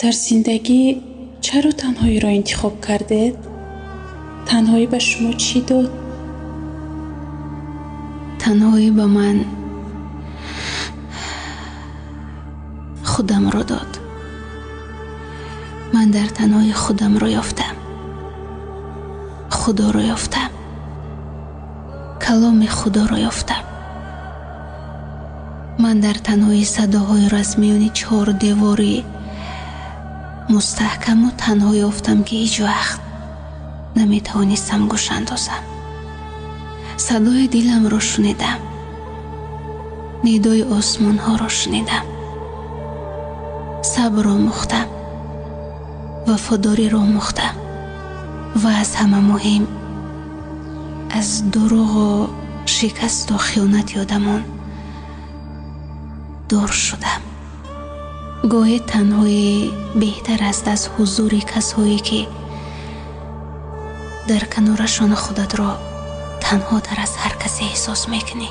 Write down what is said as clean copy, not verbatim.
Дар зиндагӣ чаро танҳоиро интихоб кардед? Танҳоӣ ба шумо чӣ дод? Танҳоӣ ба ман худамро дод. Ман дар танҳоӣ худамро ёфтам, Худоро ёфтам, каломи Худоро ёфтам. Ман дар танҳоӣ садоҳоеро аз миёни чор девори мустаҳкаму танҳо ёфтам, ки ҳеҷ вақт наметавонистам гӯш андозам. Садои диламро шунидам, нидои осмонҳоро шунидам, сабр омӯхтам, вафодориро омӯхтам ва аз ҳама муҳим аз дурӯғу шикасту хиёнати одамон дур шудам. Гоҳе танҳоӣ беҳтар аст аз ҳузури касҳое, ки дар канорашон худатро танҳотар аз ҳар касе эҳсос мекунӣ.